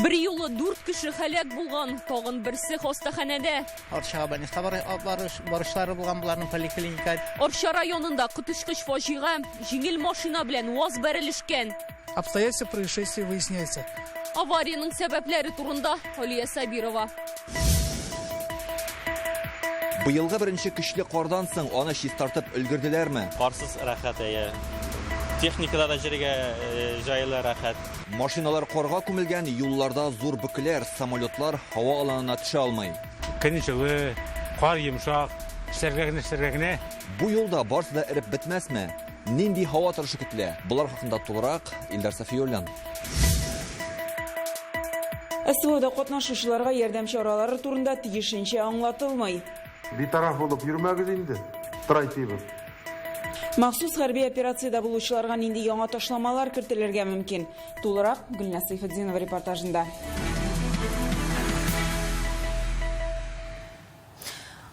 Берьюлы дүрт кеше һәлак булган, тагын берсе хастаханәдә. Арчага больницага барышлары булган боларның поликлиника. Арча районында коточкыч фаҗига, җиңел машина белән УАЗ бәрелешкән. Обстоятельства происшествия выясняются. Авариянең сәбәпләре турында Алия Сабирова. Быелгы беренче көчле кардан соң аны чистартып өлгерделәрме? Карсыз рәхәт, әйе. Техникада да җиргә җайлы, рәхәт. Машиналар карга күмелгән, юлларда зур бөкеләр, самолетлар һава аланына төшә алмый. Көн җылы, кар йомшак, эшләргә генә, эшләргә генә. Бу юлда барсы да эреп бетмәсме? Нинди һава торышы көтелә? Болар хакында тулырак Илдар Сафиуллин. СВОда катнашучыларга ярдәм чаралары турында тиешенчә аңлатылмый. Битараф булып йөрмәгез инде, трайтибез. Махсус хәрби операциядә булучыларга нинди яңа ташламалар кертелергә мөмкин? Тулырак Гөлназ Сәйфетдинова репортажында.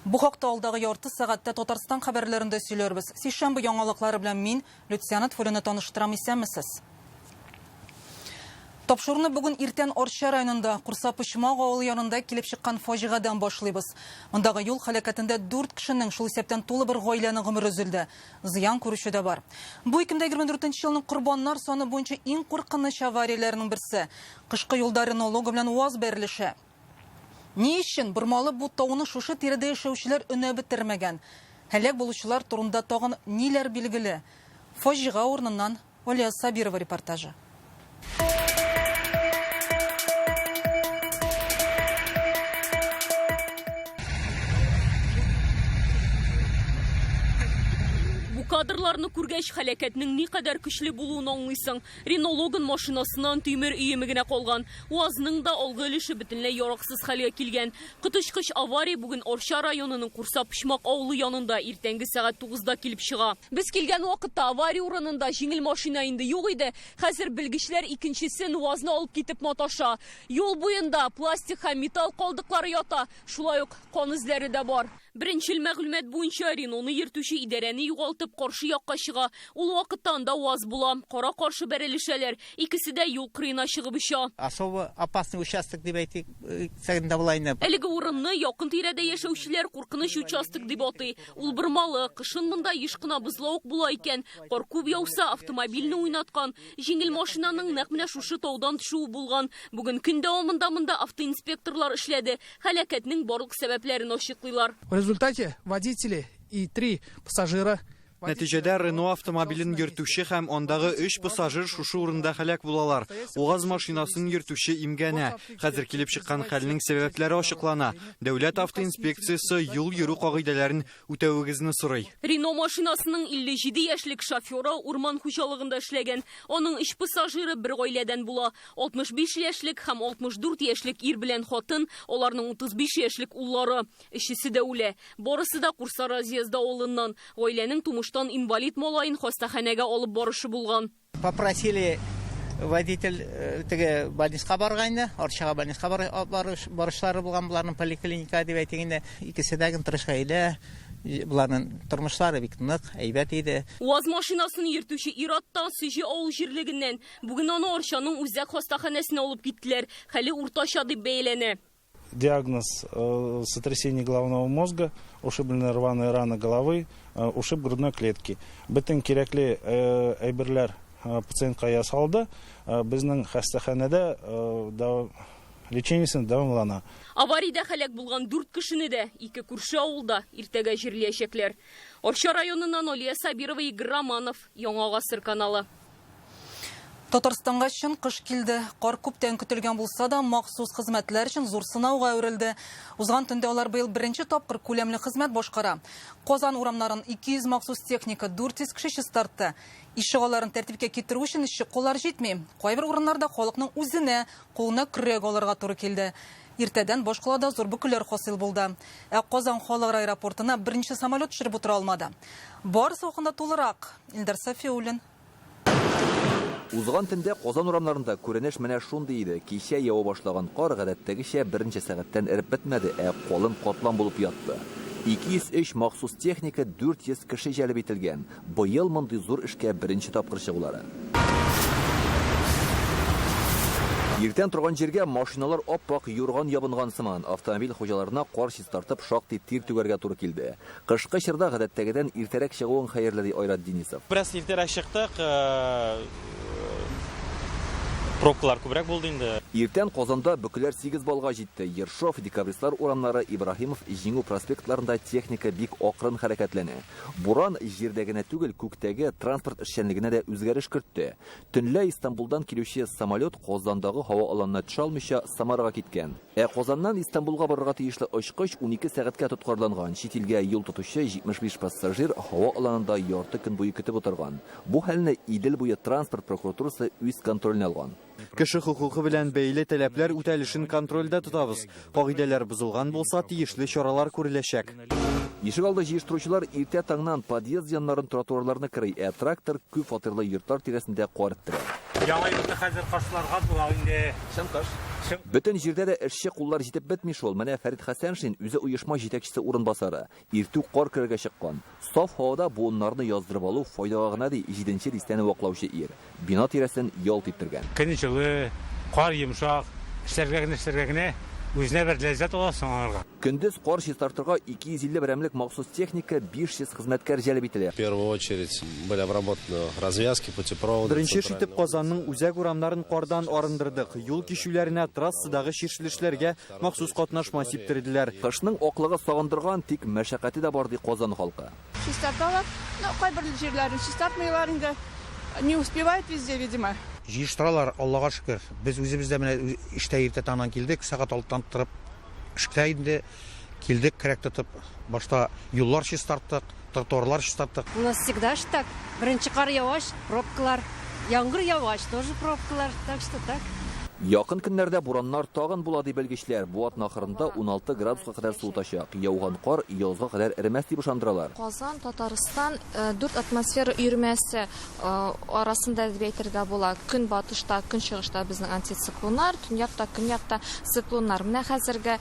Бу хакта алдагы ярты сәгатьтә Татарстан хәбәрләрендә сөйләрбез. Сишәмбе яңалыклары белән мин, Люциана Тфулина таныштырам. Исәнмесез. Тапшыруны бүген иртән Арча районында Курса Почмак авылы янында килеп чыккан фаҗигадән башлыйбыз. Мондагы юл һәлакәтендә 4 кешенең, шул исәптән тулы бер гаиләнең гомере өзелде. Зыян күрүче дә бар. Бу 2024 елның корбаннар саны буенча иң куркыныч аварияләрнең берсе. Кышкы юлда Рено Логан белән УАЗ бәрелеше. Ни өчен бормалы бу тауны шушы тирәдә яшәүчеләр өнәп бетермәгән? Һәлак булучылар турында тагын ниләр билгеле? Фаҗига урыныннан Алия Сабирова репортажы. Бу кадрларны күргәч, һәлакәтнең никадәр көчле булуын аңлыйсың. Рено Логан машинасыннан төймер өеме генә калган. УАЗның да алгы өлеше бөтенләй яраксыз хәлгә килгән. Коточкыч авария бүген Арча районының Курса Почмак авылы янында иртәнге сәгать 9-да килеп чыга. Без килгән вакытта авария урынында җиңел машина инде юк иде. Хәзер белгечләр икенчесен УАЗны алып китеп маташа. Юл буенда пластик һәм металл калдыклары ята, шулай ук кан эзләре дә бар. Беренчел мәгълүмат буенча Реноны йөртүче идарәне югалтып каршы якка чыга. Ул вакытта анда УАЗ була. Кара-каршы бәрелешәләр. Икесе дә юл кырыена чыгып оча. Особо опасный участок дип әйтик, дә була инде. Әлеге урынны якын тирәдә яшәүчеләр куркыныч участок дип атый. Ул бормалы, кышын монда еш кына бозлавык була икән. Кар күп яуса, автомобильне уйнаткан. Җиңел машинаның нәкъ менә шушы таудан төшүе булган. Бүген көн дәвамында монда автоинспекторлар эшләде. Һәлакәтнең барлык сәбәпләрен ачыклыйлар. В результате водители и 3 пассажира. Нәтиҗәдә Рено автомобилен йөртүче һәм андагы 3 пассажир шушы урында һәлак булалар. УАЗ машинасын йөртүче имгәнә. Хәзер килеп чыккан хәлнең сәбәпләре ачыклана. Дәүләт автоинспекциясе юл йөрү кагыйдәләрен үтәвегезне сорый. Рено машинасының 57 яшьлек шоферы урман хуҗалыгында эшләгән. Аның 3 пассажиры бер гаиләдән була. 65 яшьлек һәм 64 яшьлек ир белән хатын, аларның 35 яшьлек уллары. Өчесе дә үлә. Барысы да Курса разъезды авылыннан. Гаиләнең тумыштан инвалид малаен хастаханәгә алып барышы булган. Попросили водитель теге больницага барган, Арчага больницага барышлары булган буларның поликлиника дип әйтик инде. Икесе дә тырыш гаилә, буларның тормышлары бик нык, әйбәт иде. УАЗ машинасын йөртүче ир-ат та Сөҗи авыл җирлегеннән. Бүген аны Арчаның үзәк хастаханәсенә алып киттеләр. Хәле уртача дип бәяләнә. Диагноз сотрясение головного мозга, ушибленная рваная рана головы, ушиб грудной клетки. Бөтен кирәкле әйберләр пациентка ясалды. Безнең хастаханәдә лечениесен дәвамлана. Авариядә һәлак булган 4 кешене дә ике күрше авылда иртәгә җирләячәкләр. Арча районыннан Алия Сабирова, Игорь Романов, Яңа Гасыр каналы. Татарстанга чын кыш килде. Кар күптән көтелгән булса да, махсус хезмәтләр өчен зур сынауга әверелде. Узган төндә алар быел беренче тапкыр күләмле хезмәт башкара. Казан урамнарын 200 махсус техника, 400 кеше чистартты. Ишегалларын тәртипкә китерү өчен эшче куллар җитми. Кайбер урыннарда халыкның үзенә кулына көрәк алырга туры килде. Иртәдән башкалада зур бөкеләр хасил булды. Ә Казан халыкара аэропортына беренче самолет төшереп утыра алмады. Барысы хакында тулырак Илдар Сафиуллин. Узган төндә Казан урамнарында күренеш менә шундый иде. Кичә ява башлаган кар гадәттәгечә берничә сәгатьтән эреп бетмәде, ә калын катлам булып ятты. 203 махсус техника, 400 кеше җәлеп ителгән. Быел мондый зур эшкә беренче тапкыр чыгулары. Иртән торган җиргә машиналар ап-ак юрган ябынган сыман. Автомобиль хуҗаларына кар чистартып шактый тир түгәргә туры килде. Кышкы чорда гадәттәгедән иртәрәк чыгуың хәерле, ди Айрат Денисов. Бераз иртәрәк чыктык, пробкалар күбрәк булды инде. Иртән Казанда бөкеләр 8 баллга җитте. Ершов, Декабристлар урамнары, Ибраһимов, Җиңү проспектларында техника бик акрын хәрәкәтләнә. Буран җирдә генә түгел, күктәге транспорт эшчәнлегенә дә үзгәреш кертте. Төнлә Истанбулдан килүче самолет Казандагы һава аланына төшә алмыйча Самарага киткән. Ә Казаннан Истанбулга барырга тиешле очкыч 12 сәгатькә тоткарланган. Чит илгә юл тотучы 75 пассажир һава аланында ярты көн буе көтеп утырган. Бу хәлне Идел буе транспорт прокуратурасы үз контроленә алган. Кеше хокукы белән бәйле таләпләр үтәлешен контрольдә тотабыз. Кагыйдәләр бозылган булса, тиешле чаралар күреләчәк. Ишегалды җыештыручылар иртә таңнан подъезд яннарын, тротуарларны көрәй, ә трактор күп фатирлы йортлар тирәсендә кар эттерә. Яңа елны хәзер каршыларга була инде. Чын кыш. Бөтен җирдә дә эшче куллар җитеп бетми шул. Менә Фәрит Хәсәншин үзе оешма җитәкчесе урынбасары. Иртүк кар көрәргә чыккан. Саф һавада буыннарны яздырып алу файдага гына, ди җиденче дистәне ваклаучы ир. Бина тирәсен ялт иттергән. Көн җылы, кар йомшак, эшләргә генә, эшләргә генә, үзенә бер ләззәт аласың аңарга. Көндез кар чистартырга 250 берәмлек махсус техника, 500 хезмәткәр җәлеп ителә. В первую очередь были обработаны развязки, путепроводы. Беренче эш итеп Казанның үзәк урамнарын кардан арындырдык. Юл кичүләренә, трассадагы чишелешләргә махсус катнашма сиптерделәр. Кышның аклыгы сагындырган, тик мәшәкате дә бар, ди Казан халкы. Чистарталар, но кайбер җирләрен чистартмыйлар инде. Не успевают везде, видимо. Җыештыралар, Аллага шөкер. Без үзебез дә менә эштә иртә таңнан килдек, сәгать алтыдан торып эштә инде килдек, көрәк тотып. Башта юллар чистарттык, тротуарлар чистарттык. У нас всегда ж так. Беренче кар явач, пробкалар. Яңгыр явач, тоже пробкалар. Так что так. Якын көннәрдә бураннар тагын була, ди белгечләр. Бу атна ахырында 16 градуска кадәр суытачак. Яуган кар язга кадәр эремәс дип ышандыралар. Казан, Татарстан дүрт атмосфера өермәсе арасында дип әйтергә була. Көнбатышта, көнчыгышта безнең антициклоннар, төньякта, көньякта циклоннар. Менә хәзерге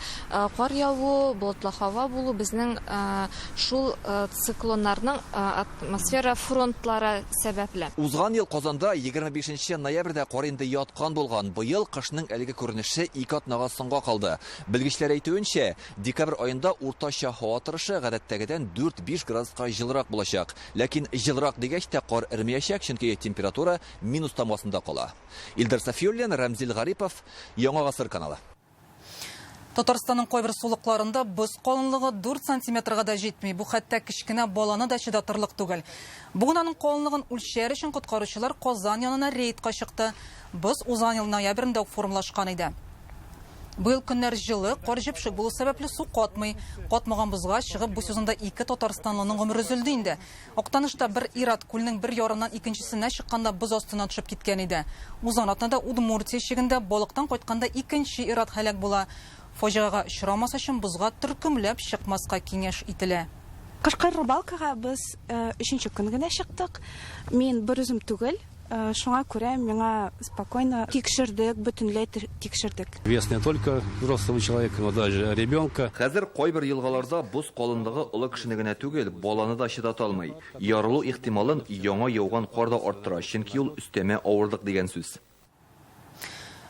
кар яву, болытлы һава булу безнең шул циклоннарның атмосфера фронтлары сәбәпле. Узган ел Казанда 25 ноябрьдә кар инде яткан булган. Быел кышның әлеге күренеше ике атнага соңга калды. Белгечләр әйтүенчә, декабрь аенда уртача һава торышы гадәттәгедән 4-5 градуска җылырак булачак. Ләкин җылырак дигәч тә кар эремәячәк, чөнки температура минус тамгасында кала. Илдар Сафиуллин, Рамзил Гарипов, Яңа Гасыр каналы. Татарстанның кайбер сулыкларында боз калынлыгы 4 сантиметрга да җитми. Бу хәтта кечкенә баланы да чыдатырлык түгел. Бүген аның калынлыгын үлчәр өчен коткаручылар Казан янына рейдка чыкты. Боз узган ел ноябрендә үк формалашкан иде. Быел көннәр җылы, кар җепшек булу сәбәпле су катмый. Катмаган бозга чыгып бу сезонда ике татарстанлының гомере өзелде инде. Актанышта бер ир-ат күлнең бер ярыннан икенчесенә чыкканда боз астына төшеп киткән иде. Узган атнада Удмуртия чигендә балыктан кайтканда икенче ир-ат һәлак була. Фаҗигагә очрамас өчен бозга төркемләп чыкмаска киңәш ителә. Кышкы рыбалкага без өченче көн генә чыктык. Мин бер үзем түгел, шуңа күрә миңа спокойно тикшердек, бөтенләй тикшердек. Вес не только взрослого человека, но даже ребенка. Хәзер кайбер елгаларда боз калынлыгы олы кешене генә түгел, баланы да чыдата алмый. Ярылу ихтималын яңа яуган кар да арттыра, чөнки ул өстәмә авырлык дигән сүз.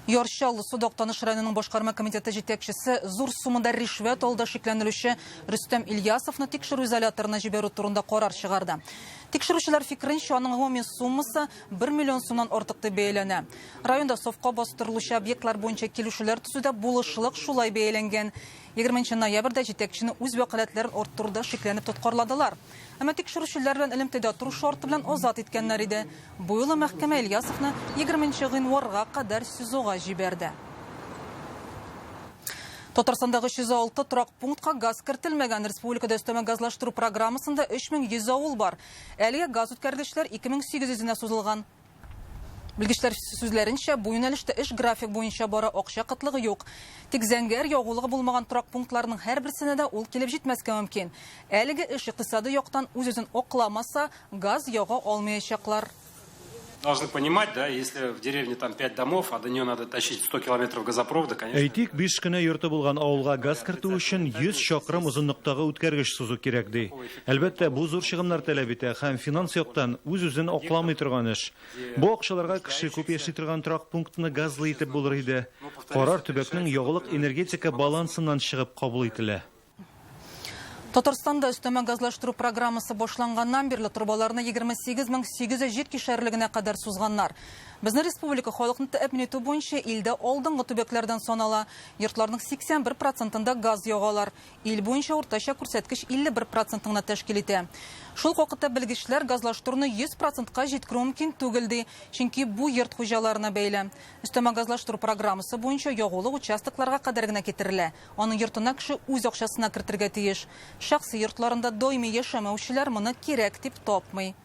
Яр Чаллы суды Актаныш районының башкарма комитеты җитәкчесе зур суммада ришвәт алуда шикләнелүче Рөстәм Ильясовны тикшерү изоляторына җибәрү турында карар чыгарды. Тикшерүчеләр фикеренчә, аның гомуми суммасы 1 миллион сумнан артык дип бәяләнә. Районда сафка бастырылучы объектлар буенча килешүләр төзүдә булышлык шулай бәяләнгән. 20 ноябрьдә җитәкчене үз вәкаләтләрен арттыруда шикләнеп тоткарладылар. Әмма тикшерүчеләр белән элемтәдә тору шарты белән азат иткәннәр иде. Бу юлы мәхкәмә Ильясовны 20 гыйнварга кадәр СИЗОга җибәрде. Татарстандагы 306 торак пунктка газ кертелмәгән. Республикада өстәмә газлаштыру программасында 3100 авыл бар. Әлегә газ үткәргечләр 2800-нә сузылган. Белгечләр сүзләренчә, бу юнәлештә эш график буенча бара, акча кытлыгы юк. Тик зәңгәр ягулыгы булмаган торак пунктларның һәрберсенә дә ул килеп җитмәскә мөмкин. Әлеге эш икътисади яктан үз-үзен акламаса, газ яга алмаячаклар. Должны понимать, да, если в деревне там 5 домов, а до нее надо тащить 100 километров газопровода, конечно. Әйтик, 5 кенә йорты булган авылга газ кертү өчен 100 чакрым озынлыктагы үткәргеч сузу кирәк, ди. Әлбәттә, бу зур чыгымнар таләп итә һәм финанс яктан үз-үзен акламый торган эш. Бу акчаларга кеше күп яши торган торак пунктны газлы итеп булыр иде. Карар төбәкнең ягулык-энергетика балансыннан чыгып кабул ителә. Татарстанда өстәмә газлаштыру программасы башланганнан бирле торбаларны 28 800 кишәрлегенә кадәр сузганнар. Безнең республика халыкны тәэмин итү буенча илдә алдынгы төбәкләрдән санала. Йортларның 81 процентында газ ягалар. Ил буенча уртача күрсәткеч 51 процентын гына тәшкил итә. Шул ук вакытта белгечләр газлаштыруны 100 процентка җиткерү мөмкин түгел ди, чөнки бу йорт хуҗаларына бәйле. Өстәмә газлаштыру программасы буенча ягулык участокларга кадәр генә китерелә. Аны йортына кеше үз акчасына кертергә тиеш. Шәхси йортларында даими яшәмәүчеләр моны кирәк дип тапмый.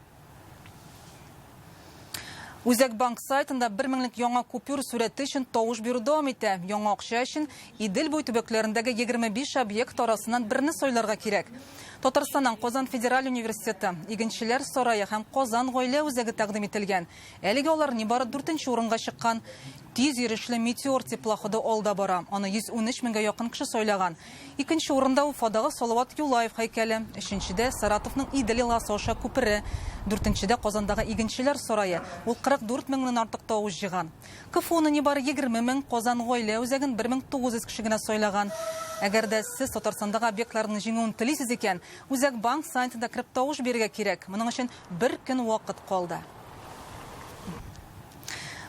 Үзәк банк сайтында 1 меңлек яңа купюр сурәте өчен тавыш бирү дәвам итә. Яңа акча өчен Идел буе төбәкләрендәге 25 объект арасыннан берне сайларга кирәк. Татарстаннан Казан федераль университеты, Игенчеләр сарае һәм Казан гаилә үзәге тәкъдим ителгән. Әлегә алар нибары 4нче урынга чыккан. Тиз йөрешле Метеор теплоходы алда бара. Аны 113 меңгә якын кеше сайлаган. Икенче урында Уфадагы Салават Юлаев һәйкәле, өченчедә Саратовның Идел елгасы аша күпере, дүртенчедә Казандагы Игенчеләр сарае. Ул 44 меңнән артык тавыш җыйган. КФУны нибары 20 мең, Казан гаилә үзәген 1900 кеше генә сайлаган. Әгәр дә сез Татарстандагы объектларның җиңүен телисез икән, Үзәк банк сайтында кереп тавыш бирергә кирәк. Моның өчен бер көн вакыт калды.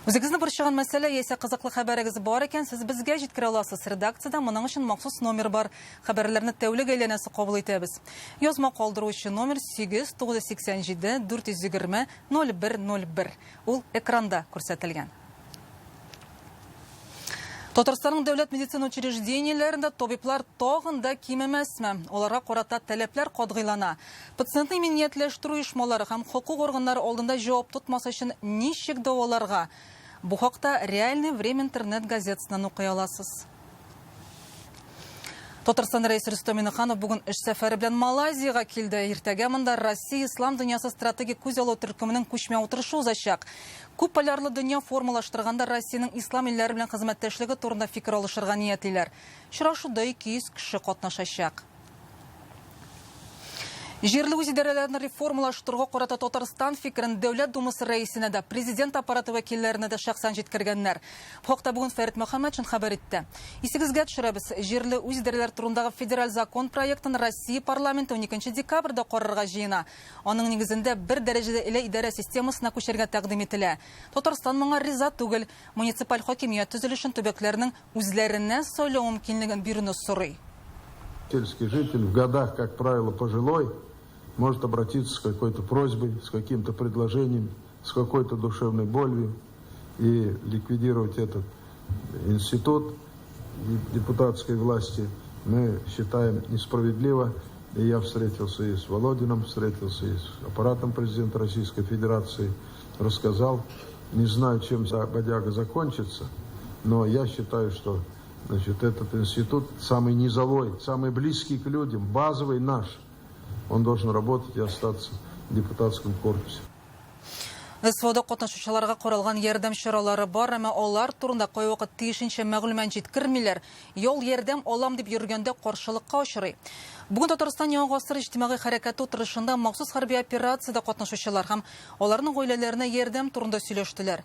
Үзегезне борчыган мәсьәлә яисә кызыклы хәбәрегез бар икән, сез безгә җиткерә аласыз. Редакциядә моның өчен махсус номер бар. Хәбәрләрне тәүлек әйләнәсе кабул итәбез. Язма калдыру өчен номер 8 987 420 0101. Ул экранда күрсәтелгән. Татарстанның дәүләт медицина учреждениеләрендә табиблар тагын да кимемәсме? Аларга карата таләпләр катгыйлана. Пациентны иминиятләштерү оешмалары һәм хокук органнары алдында җавап тотмас өчен ничек дәваларга? Бу хакта Реальное время интернет газетасыннан укый аласыз. Татарстан Рәисе Рөстәм Миңнеханов бүген эш сәфәре белән Малайзиягә килде. Иртәгә монда Россия Ислам дөньясы стратегик күзаллау төркеменең күчмә утырышы узачак. Күп полярлы дөнья формалаштырганда Россиянең ислам илләре белән хезмәттәшлеге турында фикер алышырга ниятлиләр. Очрашуда 200 кеше катнашачак. Җирле үзидарәләрне реформалаштыруга карата Татарстан фикерен Дәүләт Думасы рәисенә дә, президент аппараты вәкилләренә дә шәхсән җиткергәннәр. Бу хакта бүген Фәрит Мөхәммәтшин хәбәр итте. Исегезгә төшерәбез, җирле үзидарәләр турындагы федераль закон проектын Россия парламенты 12 декабрьдә карарга җыена. Аның нигезендә бер дәрәҗәдә эле идарә системасына күчәргә тәкъдим ителә. Татарстан моңа риза түгел. Муниципаль хакимият төзелешен төбәкләрнең үзләренә сайлау мөмкинлеген бирүне сорый. Сельский житель в годах, как правило, пожилой, может обратиться с какой-то просьбой, с каким-то предложением, с какой-то душевной болью и ликвидировать этот институт депутатской власти мы считаем несправедливо. И я встретился и с Володиным, встретился и с аппаратом президента Российской Федерации, рассказал. Не знаю, чем бодяга закончится, но я считаю, что, значит, этот институт самый низовой, самый близкий к людям, базовый наш. Он должен работать и остаться в депутатском корпусе. СВОда катнашучыларга каралган ярдәм чаралары бар, әмма алар турында кайвакыт тиешенчә мәгълүмат җиткермиләр. Ял ярдәм алам дип йөргәндә каршылыкка очрый. Бүген Татарстан Яңа гасыр иҗтимагый хәрәкәте утырышында махсус хәрби операциядә катнашучылар һәм аларның гаиләләренә ярдәм турында сөйләштеләр.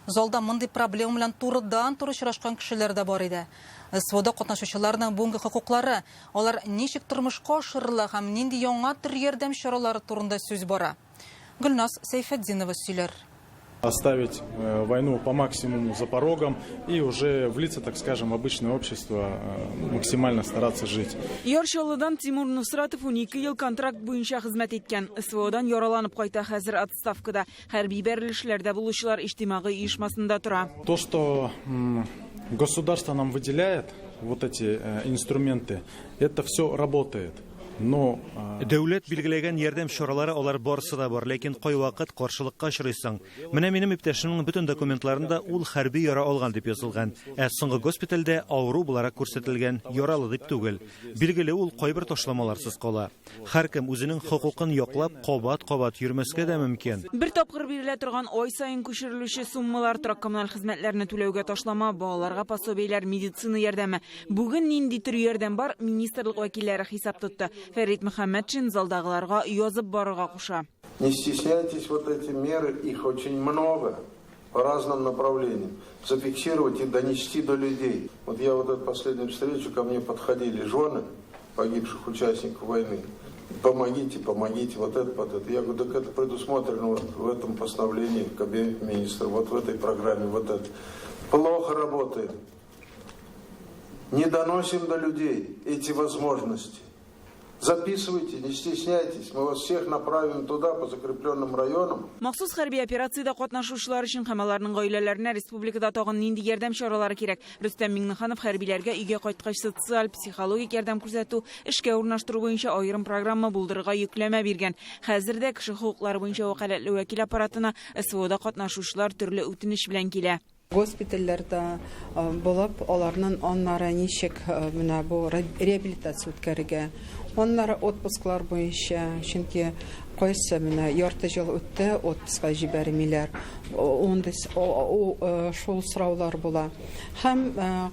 Залда мондый проблема белән турыдан-туры очрашкан кешеләр дә бар иде. СВОда катнашучыларның бүгенге хокуклары, алар ничек тормышка ашырыла һәм нинди яңа төр ярдәм чаралары турында сүз бара. Гөлназ Сәйфетдинова сөйләр. Оставить войну по максимуму за порогом и уже влиться, так скажем, в обычное общество, максимально стараться жить. Яр Чаллыдан Тимур Нусратов 12 ел контракт буенча хезмәт иткән. СВОдан яраланып кайта, хәзер отставкада. Хәрби бәрелешләрдә булучылар иҗтимагый оешмасында тора. То, что государство нам выделяет, вот эти инструменты, это все работает. Но Дәүләт билгеләгән ярдәм чаралары алар барысы да бар, ләкин кайвакыт каршылыкка очрыйсың. Менә минем иптәшемнең бөтен документларында ул хәрби яра алган дип язылган, ә соңгы госпитальдә авыру буларак күрсәтелгән, яралы дип түгел. Билгеле, ул кайбер ташламаларсыз кала. Һәркем үзенең хокукын яклап, кабат-кабат йөрмәскә дә мөмкин. Бер тапкыр бирелә торган ай саен күчерелүче суммалар, торак-коммуналь хезмәтләрне түләүгә ташлама, балаларга пособиеләр, медицина ярдәме. Бүген нинди төр ярдәм бар, министрлык вәкилләре хисап тотты. Фәрит Мөхәммәтшин залдагыларга язып барырга куша. Не стесняйтесь, вот эти меры, их очень много по разным направлениям. Зафиксировать и донести до людей. Вот я вот эту последнюю встречу, ко мне подходили жены погибших участников войны. Помогите, помогите, вот это, вот это. Я говорю, так это предусмотрено вот в этом постановлении Кабинета министров, вот в этой программе, вот это. Плохо работаем. Не доносим до людей эти возможности. Записывайте, не стесняйтесь, мы вас всех направим туда, по закрепленным районам. Махсус хәрби операциядә катнашучылар өчен һәм аларның гаиләләренә республикада тагын нинди ярдәм чаралары кирәк? Рөстәм Миңнеханов хәрбиләргә өйгә кайткач социаль, психологик ярдәм күрсәтү, эшкә урнаштыру буенча аерым программа булдырырга йөкләмә биргән. Хәзер дә кеше хокуклары буенча вәкаләтле вәкил аппаратына СВОда катнашучылар төрле үтенеч белән килә. Госпитальләрдә булып, аларның аннары ничек менә бу реабилитация үткәрергә, аннары отпусклар буенча, чөнки кайсы менә ярты ел үтте, отпускка җибәрмиләр. Ундый шул сораулар була. Һәм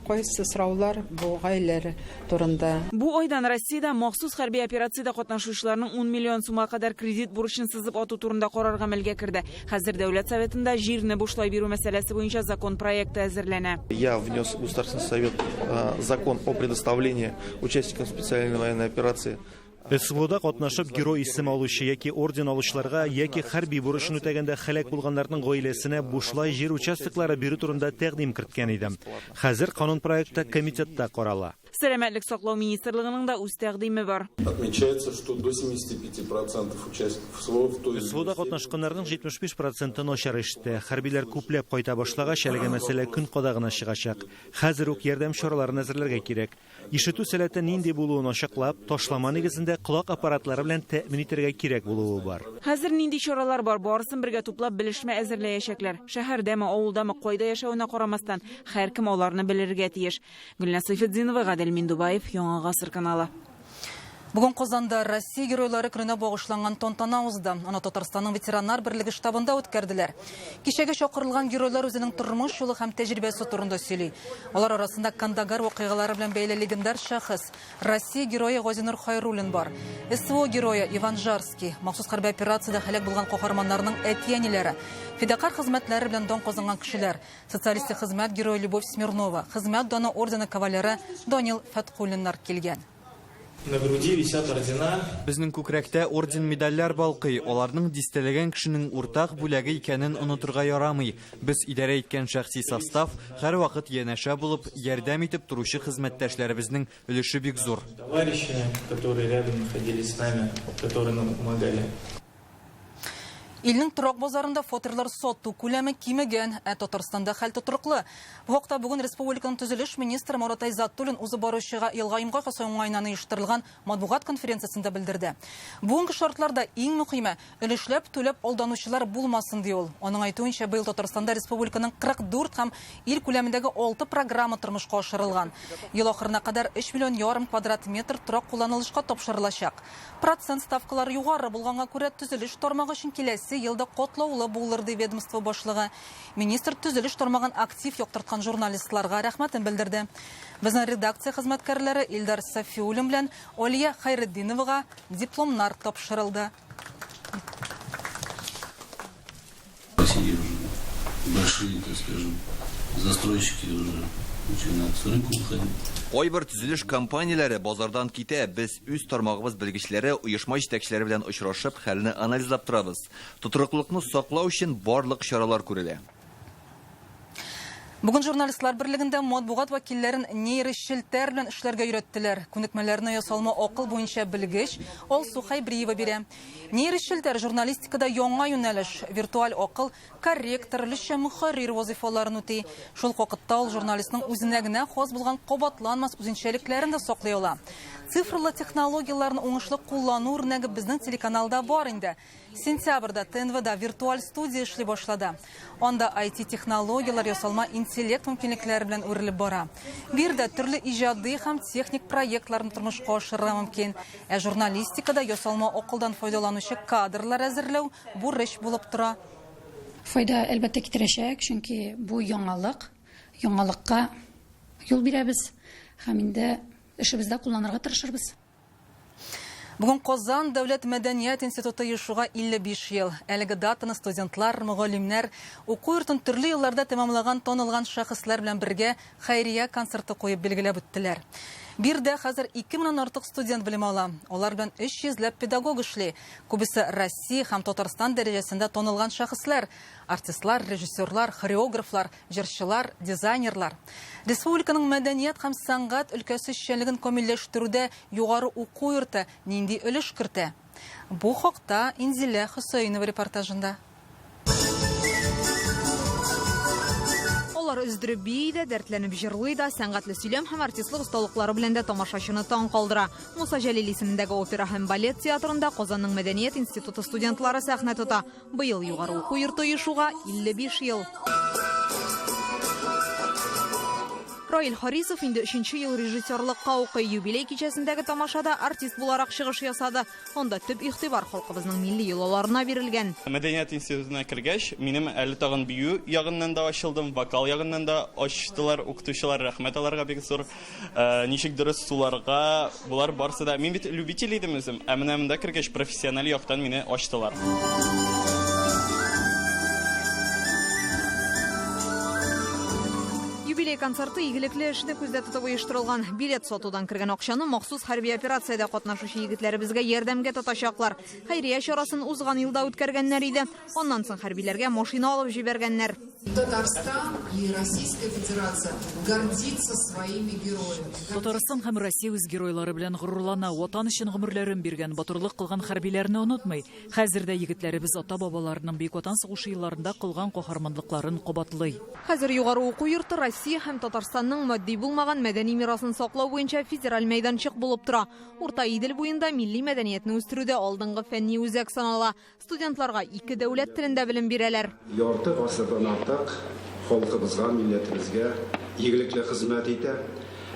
кайсы сораулар бу гаиләләр турында. Бу айдан Россиядә махсус хәрби операциядә катнашучыларның 10 миллион сумга кадәр кредит бурычын сызып ату турында карар гамәлгә керде. Хәзер Дәүләт Советында җирне бушлай бирү мәсьәләсе буенча закон проекты әзерләнә. Я внес в Государственный совет закон о предоставлении участникам специальной военной операции. СВОда катнашып герой исеме алучы яки орден алучыларга яки хәрби бурычын үтәгәндә һәлак булганнарның гаиләсенә бушлай җир участоклары бирү турында тәкъдим керткән идем. Хәзер канун проекты комитетта карала. Сәламәтлек саклау министрлыгының да үз тәкъдиме бар. Отмечается, что до 75% участников СВО в той СВОда катнашканнарның 75 проценты начар ишетә. Хәрбиләр күпләп кайта башлагач, әлеге мәсьәлә көн кадагына чыгачак. Хәзер үк ярдәм чараларын әзерләргә кирәк. Ишетү сәләте нинди булуын ачыклап, ташлама нигезендә колак аппаратлары белән тәэмин итәргә кирәк булуы бар. Хәзер нинди чаралар бар, барысын бергә туплап белешмә әзерләячәкләр. Шәһәрдәме, авылдамы, кайда яшәвенә карамастан, һәркем аларны белергә тиеш. Гөлназ Сайфетдинова, Гадел Миндубаев, Яңа Гасыр каналы. Бүген Казанда Россия геройлары көненә багышланган тантана узды. Аны Татарстанның ветераннар берлеге штабында үткәрделәр. Кичәгә чакырылган геройлар үзенең тормыш юлы һәм тәҗрибәсе турында сөйли. Алар арасында Кандагар вакыйгалары белән бәйле легендар шәхес Россия герое Газинур Хайруллин бар. СВО герое Иван Жарский, махсус хәрби операциядә һәлак булган каһарманнарның әти-әниләре, фидакарь хезмәтләре белән дан казанган кешеләр, социалистик хезмәт герое Любовь Смирнова, хезмәт даны ордены кавалеры Данил Фәтхуллиннар килгән. На груди висят ордена. Безнең күкрәктә орден медальләр балкый. Аларның дистәләгән кешенең уртак бүләге икәнен онытырга ярамый. Без идарә иткән шәхси состав һәрвакыт янәшә булып, ярдәм итеп торучы хезмәттәшләребезнең өлеше бик зур. Товарищи, которые рядом находились с нами, которые нам помогали. Илнең торак базарында фатирлар сату күләме кимегән, ә Татарстанда хәл тотрыклы. Бу хакта бүген республиканың төзелеш министры Марат Айзатуллин узып баручы елга йомгак ясау уңаеннан оештырылган матбугат конференциясендә белдерде. Бүгенге шартларда иң мөһиме өлешләп түләп алданучылар булмасын, ди ул. Аның әйтүенчә, быел Татарстанда республиканың 44 һәм ил күләмендәге 6 программа тормышка ашырылган. Ел ахырына кадәр өч миллион ярым квадрат метр торак кулланылышка тапшырылачак. Процент ставкалары югары булганга күрә төзелеш тармагы өчен киләсе елда катлаулы булыр, ди ведомство башлыгы. Министр төзелеш тармагын актив яктырткан журналистларга рәхмәтен белдерде. Безнең редакция хезмәткәрләре Илдар Сафиуллин белән Алия Хайретдиновага дипломнар тапшырылды. Россия уже большие, так скажем, застройщики уже начинают с рынка уходить. Кайбер төзелеш компанияләре базардан китә. Без үз тармагыбыз белгечләре, оешма җитәкчеләре белән очрашып, хәлне анализлап торабыз. Тотрыклылыкны саклау өчен барлык чаралар күрелә. Бүген журналистлар берлегендә матбугат вәкилләрен нейрочелтәр белән эшләргә өйрәттеләр. Күнекмәләрне ясалма акыл буенча белгеч Алсу Хайбриева бирә. Нейрочелтәр журналистикада яңа юнәлеш, виртуаль акыл корректор, өлешчә мөхәррир вазифаларын үти. Шул вакытта ул журналистның үзенә генә хас булган кабатланмас үзенчәлекләрен дә саклый ала. Цифрлы технологияләрне уңышлы куллану үрнәге безнең телеканалда бар инде. Сентябрьдә ТНВда виртуаль студия эшли башлады. Анда IT-технологияләр ясалма интеллект мөмкинлекләре белән үрелеп бара. Биредә төрле иҗади һәм техник проектларны тормышка ашырырга мөмкин. Ә журналистикада ясалма акылдан файдаланучы кадрлар әзерләү бурыч булып тора. Файда, әлбәттә, китерәчәк, чөнки бу яңалык, яңалыкка юл бирәбез һәм инде эшебездә кулланырга тырышырбыз. Бүген Казан дәүләт мәдәният институты оешуга 55 ел. Әлеге датаны студентлар, мөгаллимнәр, уку йортын төрле елларда тәмамлаган танылган шәхесләр белән бергә хәйрия концерты куеп билгеләп үттеләр. Биредә хәзер 2 меңнән артык студент белем ала. Алар белән 300 ләп педагог эшли. Күбесе Россия һәм Татарстан дәрәҗәсендә танылган шәхесләр, артистлар, режиссерлар, хореографлар, җырчылар, дизайнерлар. Республиканың мәдәният һәм сәнгать өлкәсе эшчәнлеген камилләштерүдә югары уку йорты нинди өлеш кертә? Бу хакта Инзилә Хөсәенова репортажында. Алар өздереп бии дә, дәртләнеп җырлый да, сәнгатьле сөйләм һәм артистлык осталыклары белән дә тамашачыны таң калдыра. Муса Җәлил исемендәге опера һәм балет театрында Казанның мәдәният институты студентлары сәхнә тота. Быел югары уку йорты оешуга 55 ел. Раил Харисов инде өченче ел режиссерлыкка укый. Юбилей кичәсендәге тамашада артист буларак чыгыш ясады. Анда төп игътибар халкыбызның милли йолаларына бирелгән. Мәдәният институтына кергәч, минем әле тагын бию ягыннан да ачылдым, вокал ягыннан да ачтылар укытучылар, рәхмәт аларга бик зур. Ничек дөрес суларга, болар барсы да. Мин бит любитель идем үзем, ә менә монда кергәч профессиональ яктан мине ачтылар. Юбилей концерты игелекле эшне күздә тотып оештырылган. Билет сатудан кергән акчаны махсус хәрби операциядә катнашучы егетләребезгә ярдәмгә тотачаклар. Хәйрия чарасын узган елда үткәргәннәр иде. Аннан соң хәрбиләргә машина алып җибәргәннәр. Татарстан и Российская Федерация гордится своими героями. Татарстан һәм Россия үз геройлары белән горурлана, Ватан өчен гомерләрен биргән, батырлык кылган хәрбиләрне онытмый. Хәзер дә егетләребез ата-бабаларының Бөек Ватан сугышы елларында кылган каһарманлыкларын кабатлый. Хәзер югары уку йорты Россия һәм Татарстанның матди булмаган мәдәни мирасын саклау буенча федераль мәйданчык булып тора. Урта Идел буенда милли мәдәниятне үстерүдә алдынгы фәнни үзәк санала. Студентларга ике дәүләт телендә белем бирәләр. Ярты гасырдан артык халкыбызга, милләтебезгә игелекле хезмәт итә.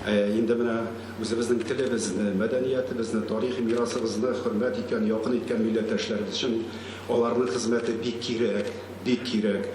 Инде менә үзебезнең телебезне, мәдәниятебезне, тарихи мирасыбызны хөрмәт иткән, якын иткән милләттәшләребез өчен аларның хезмәте бик кирәк, бик кирәк.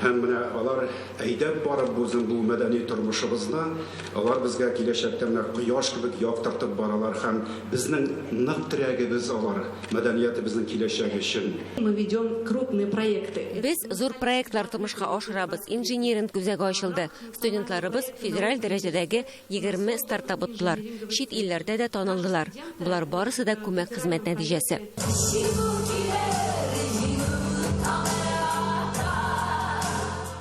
Һәм менә алар әйдәп барып безнең бу мәдәни тормышыбызны, алар безгә киләчәктә менә кояш кебек яктыртып баралар һәм безнең нык терәгебез алар мәдәниятебезнең киләчәге өчен. Мы ведем крупные проекты. Без зур проектлар тормышка ашырабыз. Инжиниринг үзәге ачылды. Студентларыбыз федераль дәрәҗәдәге 20 стартап оттылар. Чит илләрдә дә танылдылар. Болар барысы да күмәк хезмәт нәтиҗәсе.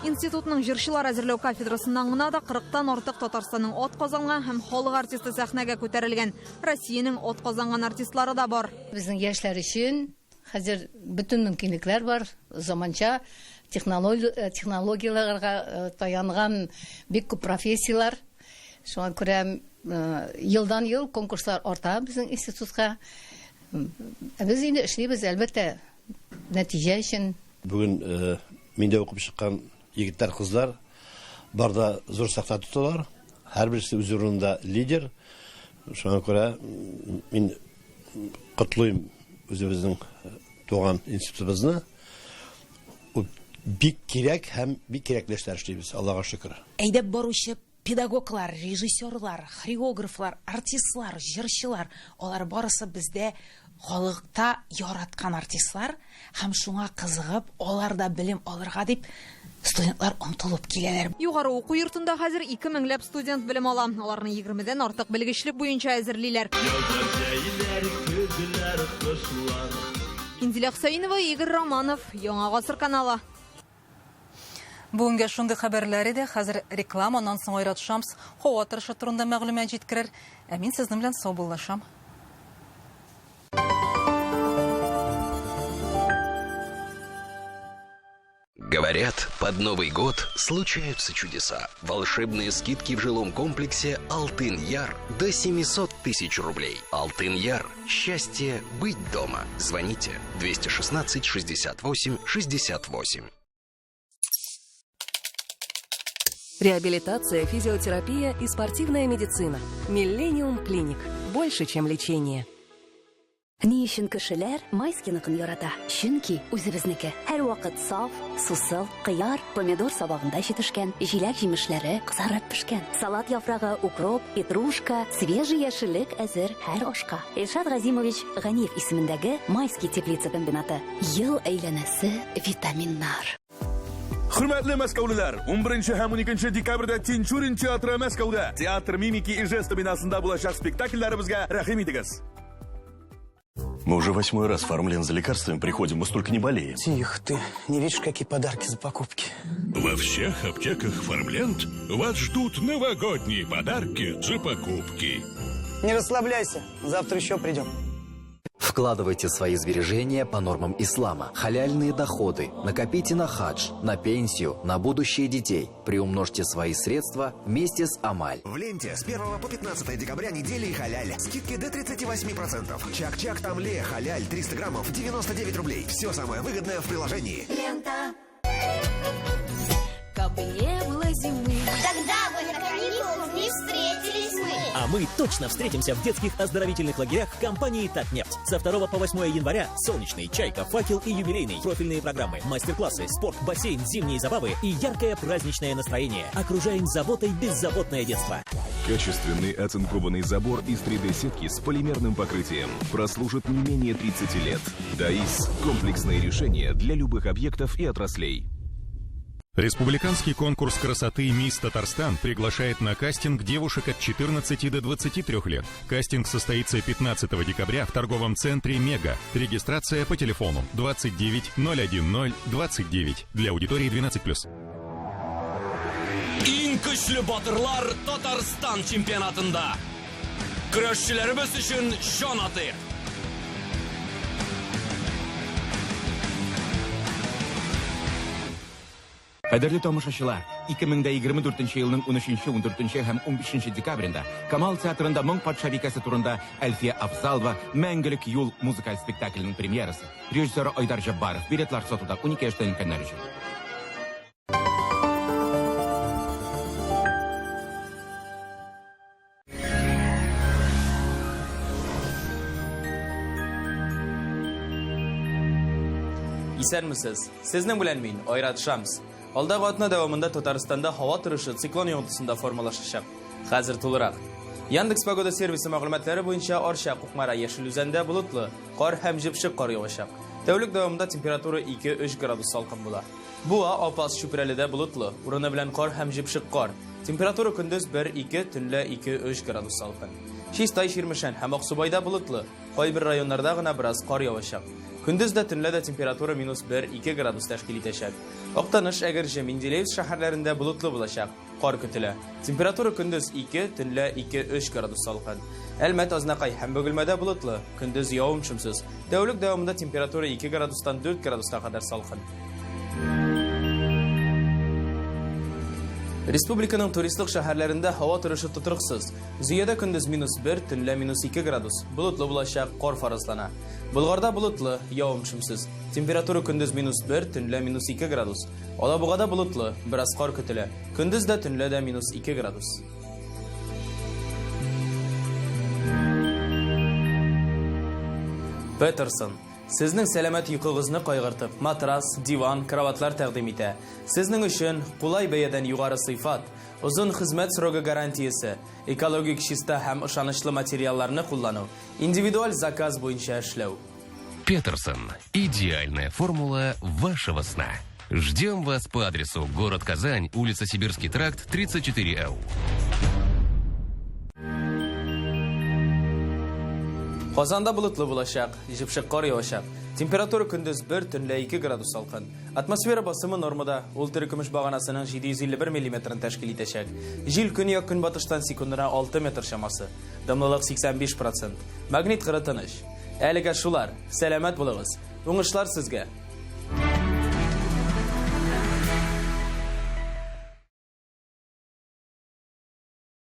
Институтның җырчылар әзерләү кафедрасыннан гына да 40-тан артык Татарстанның ат казанган һәм халык артисты сәхнәгә күтәрелгән. Россиянең ат казанган артистлары да бар. Безнең яшьләр өчен хәзер бөтен мөмкинлекләр бар, заманча технологияләргә таянган бик күп профессияләр. Шуңа күрә елдан-ел конкурслар арта безнең институтка. Без инде эшлибез, әлбәттә, нәтиҗә өчен. Бүген миндә укып чыккан егетләр, кызлар бар да зур сәхнә тоталар. Һәрберсе үз урынында лидер. Шуңа күрә мин котлыйм үзебезнең туган институтыбызны. Бик кирәк һәм бик кирәкле эшләр эшлибез, Аллага шөкер. Әйдәп баручы педагоглар, режиссерлар, хореографлар, артистлар, җырчылар, алар барысы бездә халыкта яраткан артистлар һәм шуңа кызыгып, алар да белем алырга дип студентлар омтылып киләләр. Югары уку йортында хәзер 2 меңләп студент белем ала. Аларны 20дән артык белгечлек буенча әзерлиләр. Инзилә Хөсәенова, Игорь Романов, Яңа Гасыр каналы. Бүгенгә шундый хәбәрләр иде. Хәзер реклама, аннан соң Айрат Шамс һава торышы турында мәгълүмат җиткерер. Ә мин сезнең белән саубуллашам. Говорит Говорят, под Новый год случаются чудеса. Волшебные скидки в жилом комплексе «Алтын-Яр» до 700 тысяч рублей. «Алтын-Яр» – счастье быть дома. Звоните 216 68 68. Реабилитация, физиотерапия и спортивная медицина. Миллениум Клиник. Больше, чем лечение. Ни өчен кешеләр Майскийныкын ярата? Чөнки үзебезнеке. Һәрвакыт саф, сусыл, кыяр, помидор сабагында җитешкән, җиләк-җимешләре кызарып пешкән. Салат яфрагы, укроп, петрушка, свежий яшеллек әзер һәр ашка. Илшат Газимович Ганиев исемендәге Майский теплица комбинаты. Ел әйләнәсе витаминнар. Хөрмәтле мәскәүлеләр, 11 һәм 12 декабрьдә Тинчурин театры Мәскәүдә Театр мимики и жеста бинасында булачак спектакльләребезгә рәхим итегез. Мы уже восьмой раз в Фармлен за лекарствами приходим, мы столько не болеем. Тихо ты, не видишь, какие подарки за покупки. Во всех аптеках Фармленд вас ждут новогодние подарки за покупки. Не расслабляйся, завтра еще придем. Вкладывайте свои сбережения по нормам ислама. Халяльные доходы. Накопите на хадж, на пенсию, на будущее детей. Приумножьте свои средства вместе с Амаль. В ленте с 1 по 15 декабря недели халяль. Скидки до 38%. Чак-чак тамле халяль 300 граммов 99 рублей. Все самое выгодное в приложении. Лента. Кабы не было зимы. Тогда бы на каникулах не встретились мы. А мы точно встретимся в детских оздоровительных лагерях компании «Татнефть». Со 2 по 8 января солнечный, чайка, факел и юбилейный. Профильные программы, мастер-классы, спорт, бассейн, зимние забавы и яркое праздничное настроение. Окружаем заботой беззаботное детство. Качественный оцинкованный забор из 3D-сетки с полимерным покрытием прослужит не менее 30 лет. ДАИС – комплексное решение для любых объектов и отраслей. Республиканский конкурс красоты «Мисс Татарстан» приглашает на кастинг девушек от 14 до 23 лет. Кастинг состоится 15 декабря в торговом центре «Мега». Регистрация по телефону 29 010 29 для аудитории 12+. Иң көчле батырлар Татарстан чемпионатында. Көрәшчеләребез өчен җан атыйк. Кадерле тамашачылар, 2024 елның 13, 14 һәм 15 декабрендә Камал театрында Моң патшабикәсе турында Әлфия Афзалова Мәңгелек юл музыкаль спектакленең премьерасы. Режиссеры Айдар Җаббаров. Билетлар сатуда 12 яшьтән өлкәннәр өчен. Исәнмесез. Сезнең белән мин, Айрат Шамс. Алдагы атна дәвамында Татарстанда һава торышы циклон йогынтысында формалашачак. Хәзер тулырак. Яндекс Погода сервисы мәгълүматлары буенча Арча, Кукмара, Яшел Үзәндә болытлы, кар һәм җепшек кар явачак. Тәүлек дәвамында температура 2-3 градус салкын була. Буа, Апас, Чүпрәледә болытлы, урыны белән кар һәм җепшек кар. Температура көндез 1-2, төнлә 2-3 градус салкын. Чистай, Чирмешән һәм Аксубайда болытлы, кайбер районнарда гына бераз кар явачак. Көндез дә төнлә дә температура минус 1-2 градус тәшкил итәчәк. Актаныш, Әгерҗе, Менделеевск шәһәрләрендә болытлы булачак, кар көтелә. Температура көндез 2, төнлә 2-3 градус салкын. Әлмәт, Азнакай һәм Бөгелмәдә болытлы, көндез явым-шымсыз. Тәүлек дәвамында температура 2 градустан 4 градуска кадәр салкын. Республиканың туристлык шәһәрләрендә һава торышы тотрыксыз. Зөядә көндез минус 1, төнлә минус 2 градус. Болытлы булачак, кар фаразлана. Болгарда болытлы, явым-шымсыз. Температура көндез минус 1, төнлә минус 2 градус. Алабугада болытлы, бераз кар көтелә. Көндез дә, төнлә дә минус 2 градус. Петерсон. Сезнең сәламәт йокыгызны кайгыртып, матрас, диван, кроватьлар тәкъдим итә. Сезнең өчен кулай бәядән югары сыйфат, озын хезмәт срогы гарантиясе, экологик чиста һәм ышанычлы материалларны куллану, индивидуаль заказ буенча эшләү. Петерсон. Идеальная формула вашего сна. Ждем вас по адресу город Казань, улица Сибирский тракт, 34Л. Казанда болытлы булачак, җепшек кар явачак. Температура көндез 1, төнлә 2 градус салкын. Атмосфера басымы нормада, ул терекөмеш баганасының 751 миллиметрын тәшкил итәчәк. Җил көньяк-көнбатыштан секундына 6 метр чамасы. Дымлылык 85%. Магнит кыры тыныч. Әлегә шулар. Сәламәт булыгыз. Уңышлар сезгә.